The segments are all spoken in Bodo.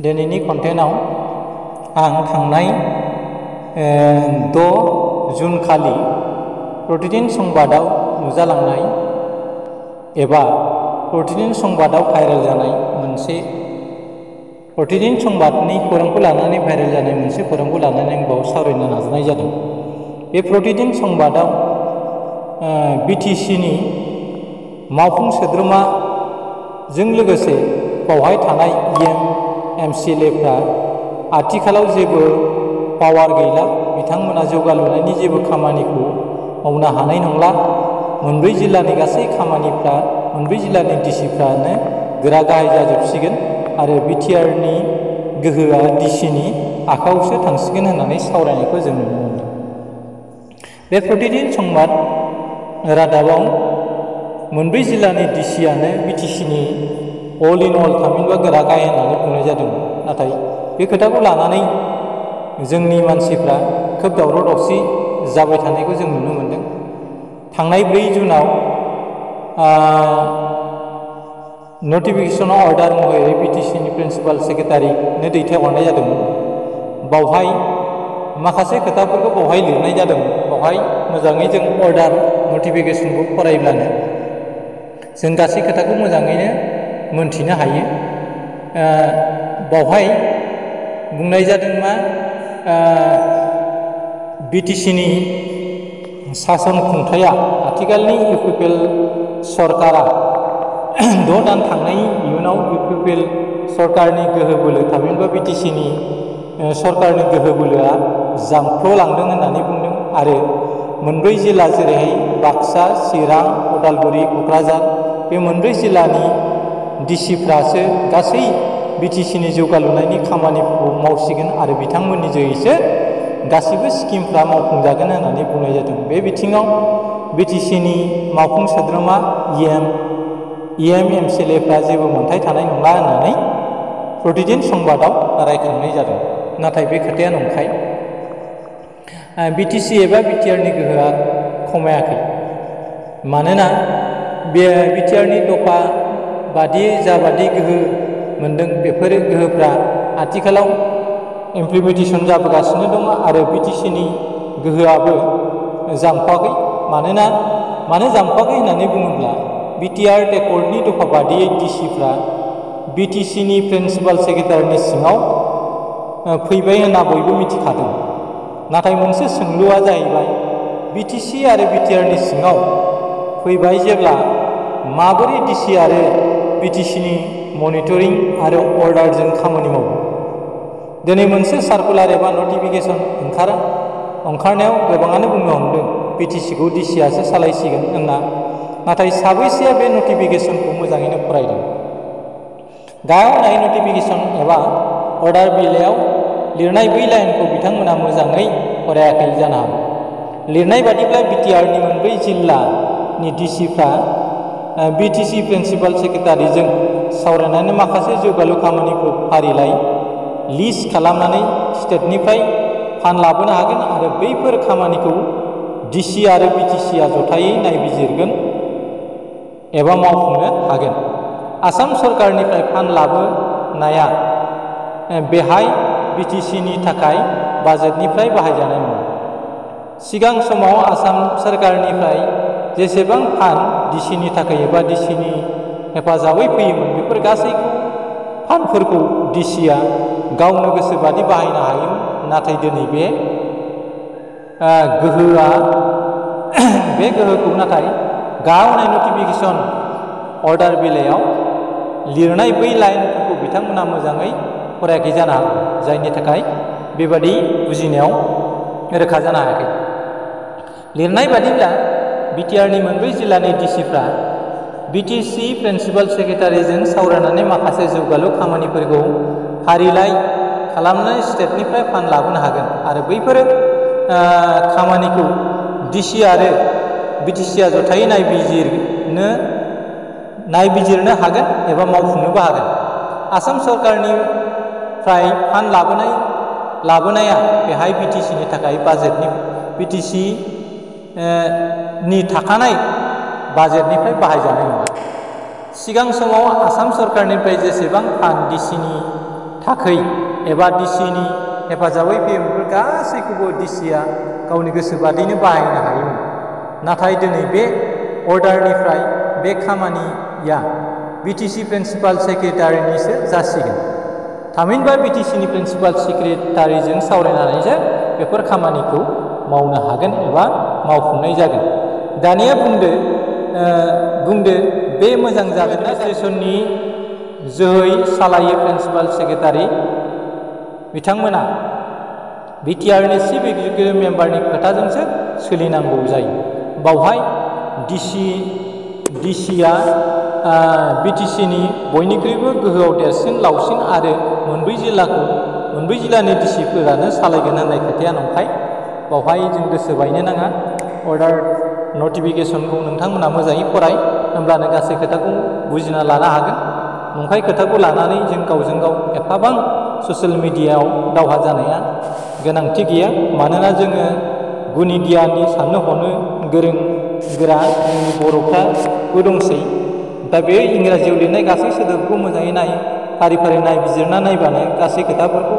दिनैनि कन्टेन्टआव आं थांनाय 6 जुन खालि प्रतिदिन संबादाव नुजालांनाय एबा प्रतिदिन संबादाव भाइरेल जानाय मोनसे प्रतिदिन संबादनि खौरांखौ लानानै भाइरेल जानाय मोनसे खौरांखौ लानानै आं बाव सावरायनो नाजानाय जादों। बे प्रतिदिन संबादाव बिटिसिनि मावफुं सोद्रोमाजों लोगोसे बावहाय थानाय एमसिएलएफ्रा आथिखालाव जेबो पावार गैला, बिथांमोना जौगालुनायनि जेबो खामानिखौ मावनो हानाय नंला। मोनब्रै जिल्लानि गासै खामानिफ्रा मोनब्रै जिल्लानि डिसिफ्रानो गोरा गाहाय जाजोबसिगोन आरो बिटिआरनि गोहोआ डिसिनि आखायावसो थांसिगोन होननानै सावरायनायखौ जों नुनो मोनदों। बे प्रतिदिन संबाद रादाबाव मोनब्रै जिल्लानि डिसिआनो बिटिसिनि अल इन अल थामहिनबा गोरा गाहाय होननानै बुंनाय जादों। नाथाय बे खोथाखौ लानानै जोंनि मानसिफ्रा खोब दावराव दावसि जाबाय थानायखौ जों नुनो मोनदों। थांनाय 4 जुनाव नटिफिकेसनाव अर्डार महरै बिटिसिनि प्रिन्सिपाल सेक्रेटारिनो दैथायहरनाय जादोंमोन। बावहाय माखासे खोथाफोरखौ बावहाय लिरनाय जादोंमोन। बावहाय मोजाङै जों अर्डार नटिफिकेसनखौ फरायब्लानो जों गासै खोथाखौ मोजाङैनो मोनथिनो हायो। बावहाय बुंनाय जादों मा बिटिसिनि सासन खुंथाया आथिखालनि इउपिपिएल सरकारा 6 दान थांनायनि इयुनाव इउपिपिएल सरकारनि गोहो बोलो थामहिनबा बिटिसिनि सरकारनि गोहो बोलोआ जामख्ल'लांदों होननानै बुंदों आरो मोनब्रै जिल्ला जेरैहाय बाक्सा, चिरां, उदालगुरि, क'क्राझार बे मोनब्रै जिल्लानि डिसिफ्रासो गासै बिटिसिनि जौगालुनायनि खामानिफोरखौ मावसिगोन आरो बिथांमोननि जोहैसो गासिबो स्किमफ्रा मावफुंजागोन होननानै बुंनाय जादों। बे बिथिङाव बिटिसिनि मावफुं सोद्रोमा एमसिएलएफ्रा जेबो मोन्थाय थानाय नङा होननानै प्रतिदिन संबादाव रायखांनाय जादों। नाथाय बे खोथाया नंखाय। बिटिसि एबा बिटिआरनि गोहोआ खमायाखै। मानोना बे बिटिआरनि दफा बादियै जाबादि गोहो मोनदों बेफोरो गोहोफ्रा आथिखालाव इमप्लिमेन्टेसन जाबोगासिनो दङ आरो बिटिसिनि गोहोआबो जामख'वाखै। मानो जामख'वाखै होननानै बुङोब्ला बिटिआर एकर्डनि दफा बादियै डिसिफ्रा बिटिसिनि प्रिन्सिपाल सेक्रेटारिनि सिङाव फैबाय होनना बयबो मिथिखादों। नाथाय मोनसे सोंलुआ जाहैबाय बिटिसि आरो बिटिआरनि सिङाव फैबाय जेब्ला माबोरै डिसि आरो बिटिसिनि मनिटरिं आरो अर्डारजों खामानि मावो। दिनै मोनसे सार्कुलार एबा नटिफिकेसन ओंखारनायाव गोबाङानो बुंनो हमदों बिटिसिखौ डिसिआसो सालायसिगोन होनना। नाथाय साबैसेया बे नटिफिकेसनखौ मोजाङैनो फरायदों? गाहायाव होनाय नटिफिकेसन एबा अर्डार बिलाइयाव लिरनाय बै लाइनखौ बिथांमोना मोजाङै फरायाखै जानो हागौ। लिरनाय बादिब्ला बिटिआरनि मोनब्रै जिल्लानि डिसिफ्रा बिटिसि प्रिन्सिपाल सेक्रेटारिजों सावरायनानै माखासे जौगालु खामानिखौ फारिलाइ लिस्ट खालामनानै स्टेटनिफ्राय फान्ड लाबोनो हागोन आरो बैफोर खामानिखौ डिसि आरो बिटिसिआ जथायै नायबिजिरगोन एबा मावफुंनो हागोन। आसाम सरकारनिफ्राय फान्ड लाबोनाया बेहाय बिटिसिनि थाखाय बाजेटनिफ्राय बाहायजानाय नङा। सिगां समाव आसाम सरकारनिफ्राय जेसेबां फान्ड डिसिनि थाखाय एबा डिसिनि हेफाजाबै फैयोमोन बेफोर गासैखौ फान्डफोरखौ डिसिआ गावनो गोसोबादि बाहायनो हायोमोन। नाथाय दिनै बे गोहोखौ नाथाय गाहायाव होनाय नटिफिकेसन अर्डार बिलाइयाव लिरनाय बै लाइनफोरखौ बिथांमोना मोजाङै फरायाखै जानो हागौ, जायनि थाखाय बेबादि बुजिनायाव रोखा जानो हायाखै। लिरनाय बादिब्ला बिटिआरनि मोनब्रै जिल्लानि डिसिफ्रा बिटिसि प्रिन्सिपाल सेक्रेटारिजों सावरायनानै माखासे जौगालु खामानिफोरखौ फारिलाइ खालामनानै स्टेटनिफ्राय फान्ड लाबोनो हागोन आरो बैफोर खामानिखौ डिसि आरो बिटिसिआ जथायै नायबिजिरनो हागोन एबा मावफुंनोबो हागोन। आसाम सरकारनिफ्राय फान्ड लाबोनाया बेहाय बिटिसिनि थाखाय बाजेटनि बिटिसिनि थाखानाय बाजेटनिफ्राय बाहायजानाय नङा। सिगां समाव आसाम सरकारनिफ्राय जेसेबां फान्ड डिसिनि थाखै एबा डिसिनि हेफाजाबै बेफोर गासैखौबो डिसिया गावनि गोसो बादिनो बाहायनो हायोमोन। नाथाय दिनै बे अर्डारनिफ्राय बे खामानिया बिटिसि प्रिन्सिपाल सेक्रेटारिनिसो जासिगोन। थामहिनबा बिटिसिनि प्रिन्सिपाल सेक्रेटारिजों सावरायनानैसो बेफोर खामानिखौ मावनो हागोन एबा मावफुंनाय जागोन। दानिया बुंदो बे मोजां जागोन ना स्टेसननि जोहै सालायो प्रिन्सिपाल सेक्रेटारि बिथांमोना बिटिआरनि चिफ एक्जिकिउटिभ मेम्बारनि खोथाजोंसो सोलिनांगौ जायो। बावहाय डिसिया बिटिसिनि बयनिख्रुइबो गोहोआव देरसिन लावसिन आरो मोनब्रै जिल्लानि डिसिफोरानो सालायगोन होननाय खोथाया नंखाय। बावहाय जों गोसो बायनो नाङा। अर्डार नटिफिकेसनखौ नोंथांमोना मोजाङै फराय, होमब्लानो गासै खोथाखौ बुजिना लानो हागोन। नंखाय खोथाखौ लानानै जों गावजों गाव एफाबां ससियेल मिडियायाव दावहा जानाया गोनांथि गैया। मानोना जोङो गुनि गियाननि साननो हनो गोरों गोरा जोंनि बर'फ्राबो दंसै। दा बे इंराजियाव लिरनाय गासै सोदोबखौ मोजाङै फारि फारि नायबिजिरना नायबानो गासै खोथाफोरखौ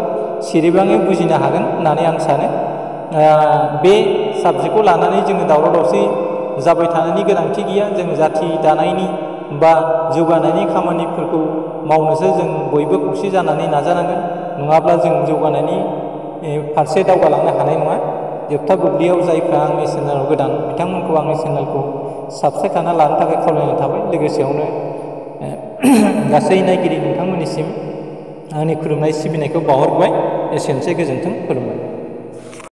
सिरिबाङै बुजिनो हागोन होननानै आं सानो। बे साबजेक्टखौ लानानै जोङो दावराव दावसि जाबाय थानायनि गोनांथि गैया। जों जाथि दानायनि बा जौगानायनि खामानिफोरखौ मावनोसो जों बयबो खौसे जानानै नाजानांगोन। नङाब्ला जों जौगानायनि फारसे दावगालांनो हानाय नङा। जोबथा बुब्लियाव जायफ्रा आंनि चेनेलाव गोदान बिथांमोनखौ आंनि चेनेलखौ साबस्क्राइब खालामना लानो थाखाय खावलायनाय थाबाय। लोगोसेयावनो गासै नायगिरि नोंथांमोननिसिम आंनि खुलुमनाय सिबिनायखौ बावहरबाय। एसेनोसै, गोजोन्थों, खुलुमबाय।